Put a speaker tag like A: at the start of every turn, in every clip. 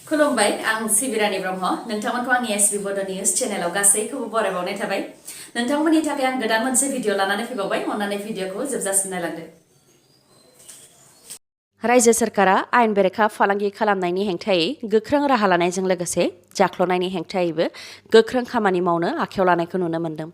A: खुलुमबाय आं सिबिरानि ब्रह्म नोंथांमोनखौ आंनि sbbodonews चेनेलाव गासैखौबो बरायबावनाय थाबाय नोंथांमोननि थाखाय आं गोदान मोनसे भिडिअ लानानै फैबावबाय अन्नानै भिडिअखौ जोबजासिम नायलांदो रायजो सोरखारा आयेन बेरेखा फालांगि खालामनायनि हेंथायै गोख्रों राहा लानायजों लोगोसे जाख्ल'नायनि हेंथायैबो गोख्रों खामानि मावनो आखायाव लानायखौ नुनो मोन्दों।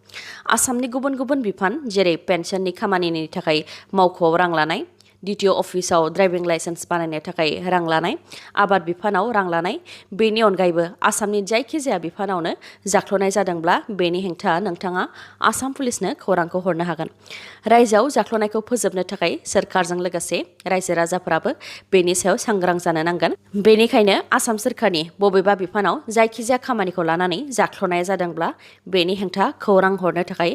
A: आसामनि गुबुन गुबुन बिफान जेरै पेन्सननि खामानिनि थाखाय मावख'आव रां लानाय, DTO अफिसाव ड्राइभिं लाइसेन्स बानायनो थाखाय रां लानाय, आबाद बिफानाव रां लानाय, बेनि अनगायैबो आसामनि जायखिजाया बिफानावनो जाख्ल'नाय जादोंब्ला बेनि हेंथा नोंथाङा आसाम पुलिसनो खौरांखौ हरनो हागोन। रायजोआव जाख्ल'नायखौ फोजोबनो थाखाय सोरखारजों लोगोसे रायजो राजाफोराबो बेनि सायाव सांग्रां जानो नांगोन। बेनिखायनो आसाम सोरखारनि बबेबा बिफानाव जायखिजाया खामानिखौ लानानै जाख्ल'नाय जादोंब्ला बेनि हेंथा खौरां हरनो थाखाय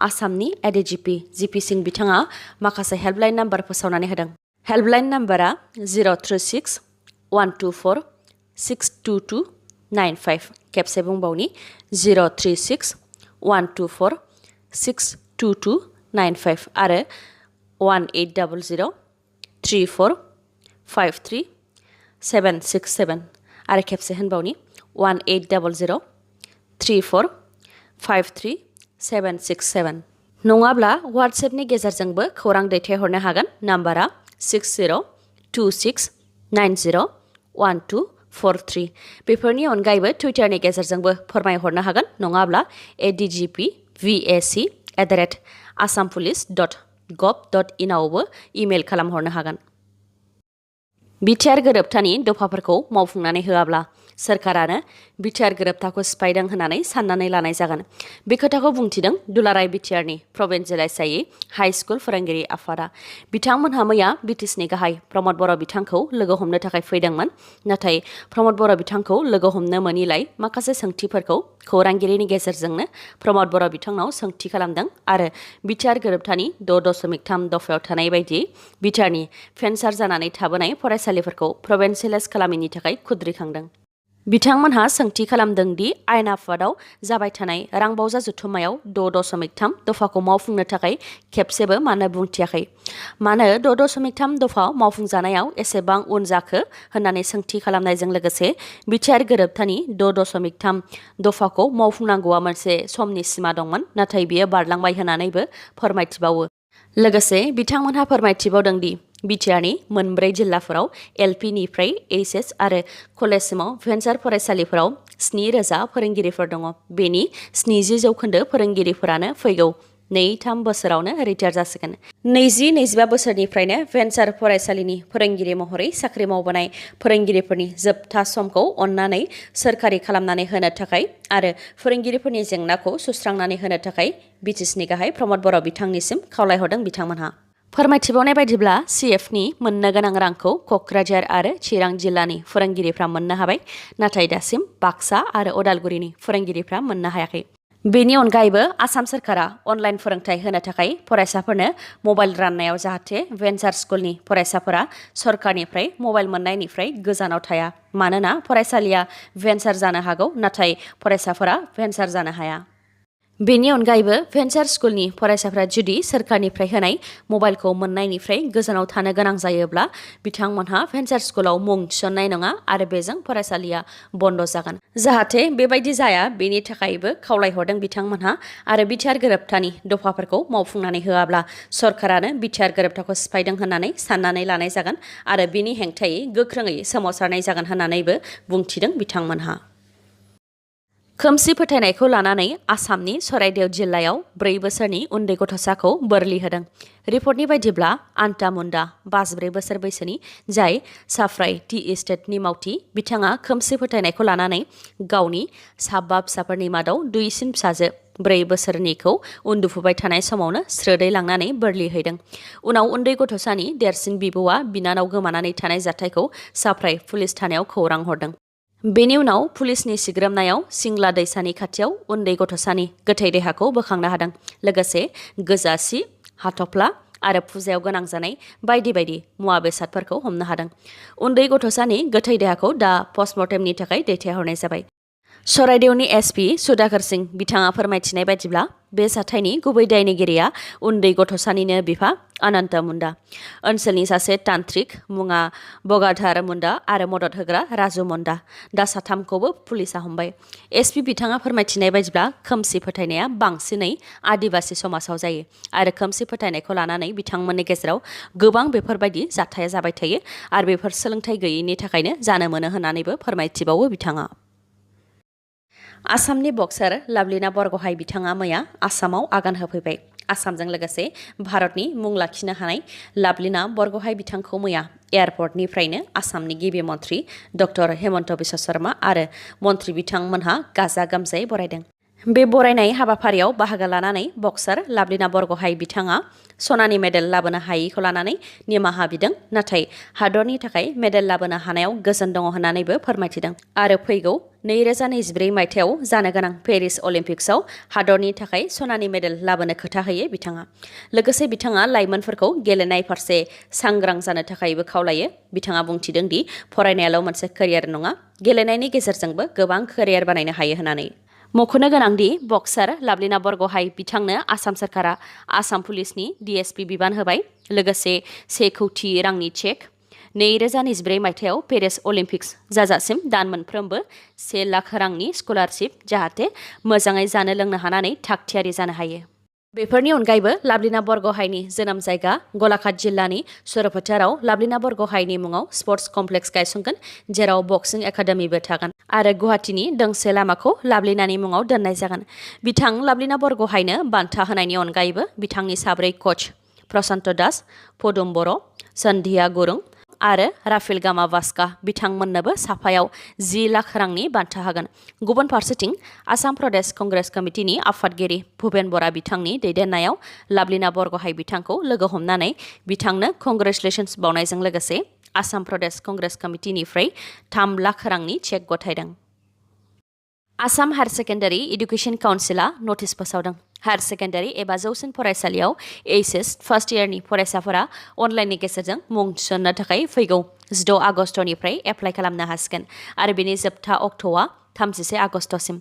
A: आसामनि ADGP जिपि सिं बिथाङा माखासे हेल्पलाइन नाम्बार फोसावनानै होदों। हेल्पलाइन नाम्बारा 036-124-62295 खेबसे बुंबावनि 036-124-62295 आरो 1800-3453-767 आरो खेबसे होनबावनि 1800-3453-767 नङाब्ला WhatsAppनि गेजेरजोंबो खौरां दैथायहरनो हागोन। नाम्बारा 6026901243 बेफोरनि अनगायैबो टुइटारनि गेजेरजोंबो फोरमायहरनो हागोन नङाब्ला adgpvac@assampolice.gov.in आवबो इमेल खालामहरनो हागोन। बिटिआर गोरोबथानि दफाफोरखौ मावफुंनानै होआब्ला सोरखारानो बिटिआर गोरोबथाखौ सिफायदों होननानै साननानै लानाय जागोन। बे खोथाखौ बुंथिदों दुलाराय बिटिआरनि प्रभिन्सियेलाइजेसननि हाइ स्कुल फोरोंगिरि आफादा। बिथांमोनहा मैया बिटिसिनि गाहाय प्रमद बर' बिथांखौ लोगो हमनो थाखाय फैदोंमोन। नाथाय प्रमद बर' बिथांखौ लोगो हमनो मोनिलाय माखासे सोंथिफोरखौ खौरांगिरिनि गेजेरजोंनो प्रमद बर' बिथांनाव सोंथि खालामदों आरो बिटिआर गोरोबथानि 6.3 दफायाव थानाय बायदि बिटिआरनि फेन्सार जानानै थाबोनाय फरायसालिफोरखौ प्रभिन्सियेलाइज खालामैनि थाखाय खुद्रिखांदों। बिथांमोनहा सोंथि खालामदों दि आयेन आफादाव जाबाय थानाय रांबावजा जथुम्मायाव 6.3 दफाखौ मावफुंनो थाखाय खेबसेबो मानो बुंथियाखै। मानो 6.3 दफा मावफुंजानायाव एसेबां उन जाखो होननानै सोंथि खालामनायजों लोगोसे बिटिआर गोरोबथानि 6.3 दफाखौ मावफुंनांगौआ मोनसे समनि सिमा दंमोन नाथाय बियो बारलांबाय होननानैबो फोरमायथिबावो। लोगोसे बिथांमोनहा फोरमायथिबावदों दि बिटिआरनि मोनब्रै जिल्लाफोराव LPनिफ्राय HS आरो कलेजसिमाव भेन्सार फरायसालिफोराव 7,000 फोरोंगिरिफोर दङ। बेनि 70% फोरोंगिरिफोरानो फैगौ 2-3 बोसोरावनो रिटायार जासिगोन। 20-25 बोसोरनिफ्रायनो भेन्सार फरायसालिनि फोरोंगिरि महरै साख्रि मावबोनाय फोरोंगिरिफोरनि जोबथा समखौ अन्नानै सोरखारि खालामनानै होनो थाखाय आरो फोरोंगिरिफोरनि जेंनाखौ सुस्रांनानै होनो थाखाय बिटिसिनि गाहाय प्रमद बर' बिथांनिसिम खावलायहरदों बिथांमोनहा। फोरमायथिबावनाय बायदिब्ला CFनि मोननो गोनां रांखौ क'क्राझार आरो चिरां जिल्लानि फोरोंगिरिफ्रा मोननो हाबाय नाथाय दासिम बाक्सा आरो उदालगुरिनि फोरोंगिरिफ्रा मोननो हायाखै। बेनि अनगायैबो आसाम सोरखारा अनलाइन फोरोंथाय होनो थाखाय फरायसाफोरनो मबाइल राननायाव जाहाथे भेन्सार स्कुलनि फरायसाफोरा सरकारनिफ्राय मबाइल मोननायनिफ्राय गोजानाव थाया। मानोना फरायसालिया भेन्सार जानो हागौ नाथाय फरायसाफोरा भेन्सार जानो हाया। बेनि अनगायैबो भेन्सार स्कुलनि फरायसाफ्रा जुदि सोरखारनिफ्राय होनाय मबाइलखौ मोननायनिफ्राय गोजानाव थानो गोनां जायोब्ला बिथांमोनहा भेन्सार स्कुलाव मुं थिसननाय नङा आरो बेजों फरायसालिया बन्द जागोन। जाहाथे बेबायदि जाया बेनि थाखायबो खावलायहरदों बिथांमोनहा आरो बिटिआर गोरोबथानि दफाफोरखौ मावफुंनानै होआब्ला सरखारानो बिटिआर गोरोबथाखौ सिफायदों होननानै साननानै लानाय जागोन आरो बिनि हेंथायै गोख्रोङै सोमावसारनाय जागोन होननानैबो बुंथिदों बिथांमोनहा। खोमसि फोथायनायखौ लानानै आसामनि चराइदेव जिल्लायाव 4 बोसोरनि उन्दै गथ'साखौ बोरलि होदों। रिपर्टनि बायदिब्ला आन्टा मुन्डा 54 बोसोर बैसोनि जाय साफ्राइ टि एस्टेटनि मावथि बिथाङा खोमसि फोथायनायखौ लानानै गावनि 7 फिसाफोरनि मादाव दुइसिन फिसाजो 4 बोसोरनिखौ उन्दुफुबाय थानाय समावनो स्रोदै लांनानै बोरलि हैदों। उनाव उन्दै गथ'सानि देरसिन बिबौआ बिनानाव गोमानानै थानाय जाथायखौ साफ्राइ पुलिस थानायाव खौरां हरदों। बेनि उनाव पुलिसनि सिग्रोमनायाव सिंला दैसानि खाथियाव उन्दै गथ'सानि गोथै देहाखौ बोखांनो हादों। लोगोसे गोजा सि, हाथफ्ला आरो फुजायाव गोनां जानाय बायदि बायदि मुवा बेसादफोरखौ हमनो हादों। उन्दै गथ'सानि गोथै देहाखौ दा पस्टमर्टेमनि थाखाय दैथायहरनाय जाबाय। चराइदेवनि SP सुधाकर सिंह बिथाङा फोरमायथिनाय बायदिब्ला बे जाथायनि गुबै दायनिगिरिया उन्दै गथ'सानिनो बिफा अनन्त मुन्डा। ओनसोलनि सासे तान्त्रिक मुङा बगाधार मुन्डा आरो मदद होग्रा राजु मुन्डा। दा साथामखौबो पुलिसा हमबाय। एसपि बिथाङा फोरमायथिनाय बायदिब्ला खोमसि फोथायनाया बांसिनै आदिबासि समाजाव जायो आरो खोमसि फोथायनायखौ लानानै बिथांमोननि गेजेराव गोबां बेफोरबायदि जाथाया जाबाय थायो आरो बेफोर सोलोंथाइ गैयैनि थाखायनो जानो मोनो होननानैबो फोरमायथिबावो बिथाङा। आसामनि बक्सार लाभलिना बरग'हाइ बिथाङा मैया आसामाव आगान होफैबाय। आसामजों लोगोसे भारतनि मुं लाखिनो हानाय लाभलिना बरग'हाइ बिथांखौ मैया एयारपर्टनिफ्रायनो आसामनि गिबि मन्त्रि डक्टर हेमन्त बिश्व शर्मा आरो मन्त्रि बिथांमोनहा गाजा गोमजायै बरायदों। बे बरायनाय हाबाफारियाव बाहागो लानानै बक्सार लाभलिना बरग'हाइ बिथाङा सनानि मेडेल लाबोनो हायैखौ लानानै निमाहा बिदों, नाथाय हादरनि थाखाय मेडेल लाबोनो हानायाव गोजोन दङ होननानैबो फोरमायथिदों आरो फैगौ 2024 मायथाइयाव जानो गोनां पेरिस अलिम्पिक्सआव हादरनि थाखाय सनानि मेडेल लाबोनो खोथा होयो बिथाङा। लोगोसे बिथाङा लाइमोनफोरखौ गेलेनाय फारसे सांग्रां जानो थाखायबो खावलायो। बिथाङा बुंथिदों दि फरायनायाल' मोनसे केरियार नङा, गेलेनायनि गेजेरजोंबो गोबां केरियार बानायनो हायो होननानै। मख'नो गोनांदि बक्सार लाभलिना बरग'हाइ बिथांनो आसाम सोरखारा आसाम पुलिसनि DSP बिबान होबाय। लोगोसे 1 कौटि रांनि चेक। 2024 मायथाइयाव पेरिस अलिम्पिक्स जाजासिम दान मोनफ्रोमबो 1 लाख रांनि स्कलारशिप, जाहाथे मोजाङै जानो लोंनो हानानै थागथियारि जानो हायो। बेफोरनि अनगायैबो लाभलिना बरग'हाइनि जोनोम जायगा गलाघाट जिल्लानि सरफोथाराव लाभलिना बरग'हाइनि मुङाव स्पर्ट्स कमप्लेक्स गायसनगोन, जेराव बक्सिं एकाडेमिबो थागोन आरो गुवाहाटीनि दोंसे लामाखौ लाभलिनानि मुङाव दोननाय जागोन। बिथां लाभलिना बरग'हाइनो बान्था होनायनि अनगायैबो बिथांनि 4 कच प्रशान्त दास, पदुम बर', सन्ध्या गुरुं आरो राफेल गामा वास्का बिथांमोननोबो साफायाव 10 लाख रांनि बान्था होगोन। गुबुन फारसेथिं आसाम प्रदेश कंग्रेस कमिटिनि आफादगिरि भुपेन बरा बिथांनि दैदेननायाव लाभलिना बरग'हाइ बिथांखौ लोगो हमनानै बिथांनो कंग्रेचुलेसन्स बावनायजों लोगोसे आसाम प्रदेश कंग्रेस कमिटिनिफ्राय 3 लाख रांनि चेक गथायदों। आसाम हायार सेकेन्डारि एडुकेसन काउन्सिलआ नटिस फोसावदों। हायार सेकेन्डारि एबा जौसिन फरायसालियाव HS फार्स्ट इयारनि फरायसाफोरा अनलाइननि गेजेरजों मुं थिसन्नो थाखाय फैगौ 16 आगस्तनिफ्राय एप्लाइ खालामनो हासिगोन आरो बेनि जोबथा अक्ट'आ 31 आगस्तसिम।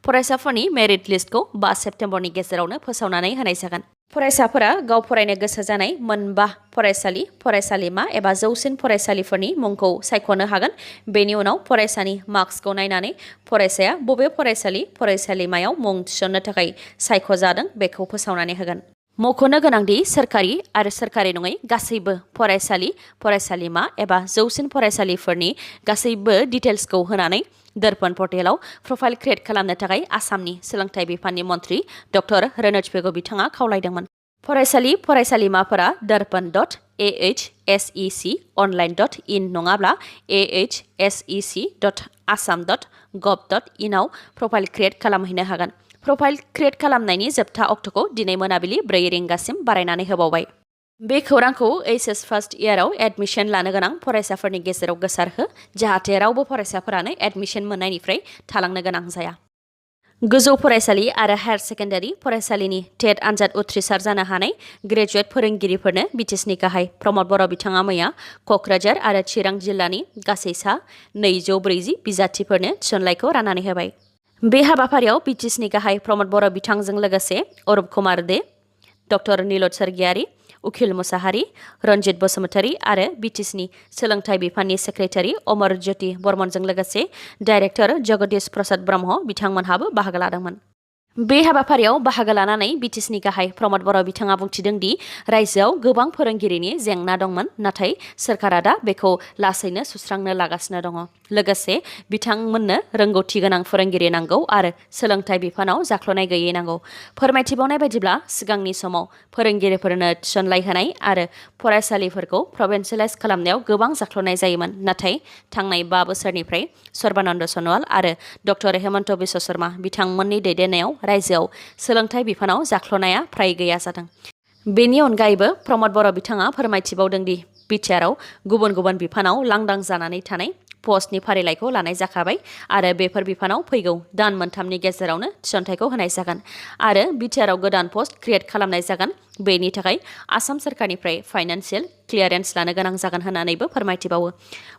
A: फरायसाफोरनि मेरिट लिस्टखौ 5 सेप्तेम्बरनि गेजेरावनो फोसावनानै होनाय जागोन। फरायसाफोरा गाव फरायनो गोसो जानाय मोनबा फरायसालि, फरायसालिमा एबा जौसिन फरायसालिफोरनि मुंखौ सायख'नो हागोन। बेनि उनाव फरायसानि मार्कसखौ नायनानै फरायसाया बबे फरायसालि, फरायसालिमायाव मुं थिसन्नो थाखाय सायख'जादों बेखौ फोसावनानै होगोन। मख'नो गोनांदि सोरखारि आरो सोरखारि नङै गासैबो फरायसालि, फरायसालिमा एबा जौसिन फरायसालिफोरनि गासैबो डिटेल्सखौ होनानै दर्पण पर्टेलाव प्रफाइल क्रिएट खालामनो थाखाय आसामनि सोलोंथाइ बिफाननि मन्त्रि डक्टर रनोज पेगु बिथाङा खावलायदोंमोन। फरायसालि फरायसालिमाफोरा darpan.ahsec.online.in नङाब्ला ahsec.assam.gov.in आव प्रफाइल क्रिएट खालामहैनो हागोन। प्रफाइल क्रिएट खालामनायनि जोबथा अक्ट'खौ दिनै मोनाबिलि 4 रिंगासिम बारायनानै होबावबाय। बे खौरांखौ HS फार्स्ट इयाराव एडमिशन लानो गोनां फरायसाफोरनि गेजेराव गोसारहो, जाहाथे रावबो फरायसाफोरानो एडमिशन मोननायनिफ्राय थालांनो गोनां जाया। गोजौ फरायसालि आरो हायार सेकेन्डारि फरायसालिनि टेट आनजाद उथ्रिसार जानो हानाय ग्रेजुवेट फोरोंगिरिफोरनो बिटिसिनि गाहाय प्रमद बर' बिथाङा मैया क'क्राझार आरो चिरां जिल्लानि गासै सा 240 बिजाथिफोरनो थिसनलाइखौ राननानै होबाय। बे हाबाफारियाव बिटिसिनि गाहाय प्रमद बर' बिथांजों लोगोसे अरुप कुमार दे, डक्टर नीलद सरगियारि, उखिल मुसाहारि, रन्जित बसुमतारी आरो बिटिसिनि सोलोंथाइ बिफाननि सेक्रेटारि अमर ज्योति बर्मनजों लोगोसे डाइरेक्टर जगदीश प्रसाद ब्रह्म बिथांमोनहाबो बाहागो लादोंमोन। बे हाबाफारियाव बाहागो लानानै बिटिसिनि गाहाय प्रमद बर' बिथाङा बुंथिदों दि रायजोआव गोबां फोरोंगिरिनि जेंना दंमोन, नाथाय सोरखारा दा बेखौ लासैनो सुस्रांनो लागासिनो दङ। लोगोसे बिथांमोननो रोंगौथि गोनां फोरोंगिरि नांगौ आरो सोलोंथाइ बिफानाव जाख्ल'नाय गैयै नांगौ। फोरमायथिबावनाय बायदिब्ला सिगांनि समाव फोरोंगिरिफोरनो थिसनलाइ होनाय आरो फरायसालिफोरखौ प्रभिन्सियेलाइज खालामनायाव गोबां जाख्ल'नाय जायोमोन, नाथाय थांनाय 5 बोसोरनिफ्राय सर्बानन्द सन'वाल आरो डक्टर हेमन्त बिश्व शर्मा बिथांमोननि दैदेननायाव रायजोआव सोलोंथाइ बिफानाव जाख्ल'नाया फ्राय गैया जादों। बेनि अनगायैबो प्रमद बर' बिथाङा फोरमायथिबावदों दि बिटिआरआव गुबुन गुबुन बिफानाव लांदां जानानै थानाय पस्टनि फारिलाइखौ लानाय जाखाबाय आरो बेफोर बिफानाव फैगौ दान मोनथामनि गेजेरावनो थिसनथाइखौ होनाय जागोन आरो बिटिआरआव गोदान पस्ट क्रिएट खालामनाय जागोन। बेनि थाखाय आसाम सरकारनिफ्राय फाइनान्सियेल क्लियारेन्स लानो गोनां जागोन होननानैबो फोरमायथिबावो।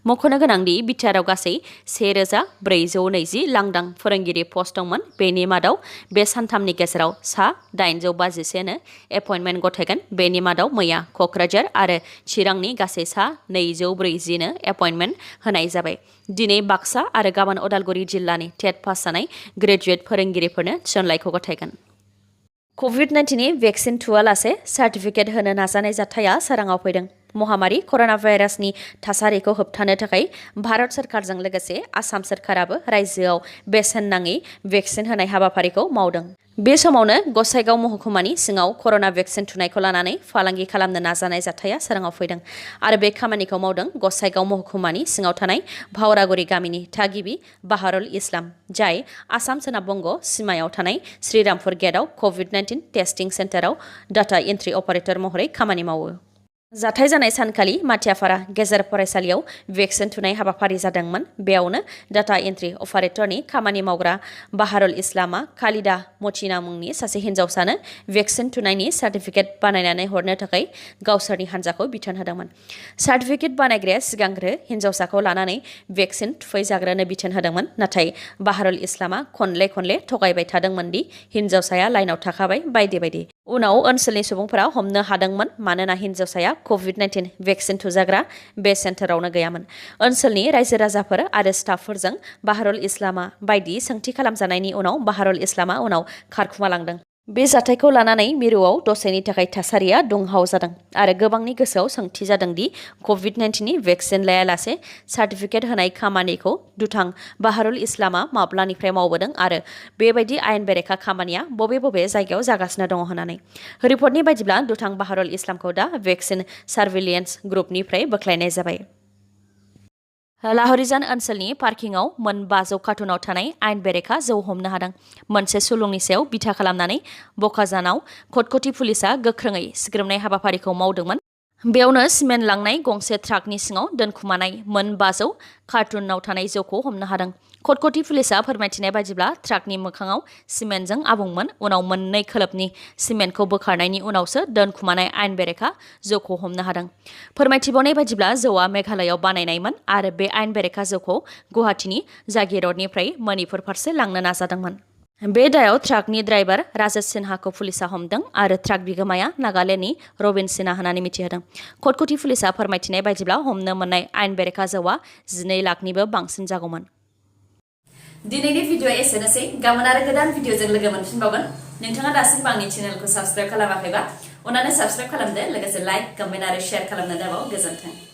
A: मख'नो गोनांदि बिटिआरआव गासै 1420 लांदां फोरोंगिरि पस्ट दंमोन। बेनि मादाव बे सानथामनि गेजेराव सा 851 नो एपइन्टमेन्ट गथायगोन। बेनि मादाव मैया क'क्राझार आरो चिरांनि गासै सा 240 नो एपइन्टमेन्ट होनाय जाबाय। दिनै बाक्सा आरो गाबोन उदालगुरि जिल्लानि टेट पास जानाय ग्रेजुवेट फोरोंगिरिफोरनो थिसनलाइखौ गथायगोन। कभिड-19 भेक्सिन थुवालासे सार्टिफिकेट होनो नाजानाय जाथाया सोराङाव फैदों। महामारी कर'ना भाइरासनि थासारिखौ होबथानो थाखाय भारत सरकारजों लोगोसे आसाम सरकाराबो रायजोआव बेसेन नाङै भेक्सिन होनाय हाबाफारिखौ मावदों। बे समावनो गसाइगाव महकुमानि सिङाव कर'ना भेक्सिन थुनायखौ लानानै फालांगि खालामनो नाजानाय जाथाया सोराङाव फैदों आरो बे खामानिखौ मावदों गसाइगाव महकुमानि सिङाव थानाय भावरागुरि गामिनि थागिबि बाहारुल इस्लाम, जाय आसाम सोनाब बंग सिमायाव थानाय श्रीरामपुर गेटआव कभिड-19 टेस्टिं सेन्टाराव डाटा एन्ट्रि अपारेटर महरै खामानि मावो। जाथाय जानाय सानखालि माथियाफारा गेजेर फरायसालियाव भेक्सिन थुनाय हाबाफारि जादोंमोन। बेयावनो डाटा एन्ट्रि अपारेटरनि खामानि मावग्रा बाहारुल इस्लामा खालिदा मथिना मुंनि सासे हिन्जावसानो भेक्सिन थुनायनि सार्टिफिकेट बानायनानै हरनो थाखाय गावसोरनि हान्जाखौ बिथोन होदोंमोन। सार्टिफिकेट बानायग्राया सिगांग्रो हिन्जावसाखौ लानानै भेक्सिन थुफैजाग्रोनो बिथोन होदोंमोन। नाथाय बाहारुल इस्लामा खनले थगायबाय थादोंमोन दि हिन्जावसाया लाइनाव थाखाबाय बायदि बायदि। उनाव ओनसोलनि सुबुंफोरा हमनो हादोंमोन मानोना हिन्जावसाया कभिड-19 भेक्सिन थुजाग्रा बे सेन्टारावनो गैयामोन। ओनसोलनि रायजो राजाफोर आरो स्टाफफोरजों बाहारुल इस्लामा बायदि सोंथि खालामजानायनि उनाव बाहारुल इस्लामा उनाव खारखुमालांदों। बे जाथायखौ लानानै मिरुआव दसेनि थाखाय थासारिया दुंहाव जादों आरो गोबांनि गोसोआव सोंथि जादों दि कभिड-19 भेक्सिन लायालासे सार्टिफिकेट होनाय खामानिखौ दुथां बाहारुल इस्लामा माब्लानिफ्राय मावबोदों आरो बेबायदि आयेन बेरेखा खामानिया बबे जायगायाव जागासिनो दङ होननानै। रिपर्टनि बायदिब्ला दुथां बाहारुल इस्लामखौ दा भेक्सिन सार्भिलियेन्स ग्रुपनिफ्राय बोख्लायनाय जाबाय। लाहौरिजान ओनसोलनि पार्किंआव मोन 500 कार्टुनाव थानाय आयेन बेरेखा जौ हमनो हादों। मोनसे सुलुंनि सायाव बिथा खालामनानै बकाजानाव खटखटी पुलिसआ गोख्रोङै सिग्रोमनाय हाबाफारिखौ मावदोंमोन। बेयावनो सिमेन्ट लांनाय गंसे ट्राकनि सिङाव दोनखुमानाय मोन 500 कार्टुनाव थानाय जौखौ हमनो हादों। खटखटी पुलिसआ फोरमायथिनाय बायदिब्ला ट्राकनि मोखाङाव सिमेन्टजों आबुंमोन। उनाव मोननै खोलोबनि सिमेन्टखौ बोखारनायनि उनावसो दोनखुमानाय आयेन बेरेखा जौखौ हमनो हादों। फोरमायथिबावनाय बायदिब्ला जौआ मेघालयआव बानायनायमोन आरो बे आयेन बेरेखा जौखौ गुवाहाटीनि जागिरडनिफ्राय मणिपुर फारसे लांनो नाजादोंमोन। बे दायाव ट्राकनि ड्राइभार राजेश सिन्हाखौ पुलिसआ हमदों आरो ट्राक बिगोमाया नागालेन्डनि रबिन सिन्हा होननानै मिथिहोदों। खटखटी पुलिसआ फोरमायथिनाय बायदिब्ला हमनो मोननाय आयेन बेरेखा जौआ 12 लाखनिबो बांसिन जागौमोन। दिनैनि भिडिअ एसेनोसै। गाबोन आरो गोदान भिडिअजों लोगो मोनफिनबावगोन। नोंथाङा दासिमबो आंनि चेनेलखौ साबस्क्राइब खालामाखैबा अन्नानै साबस्क्राइब खालामदो, लोगोसे लाइक, कमेन्ट आरो शेयार खालामनो दाबाव। गोजोन्थों।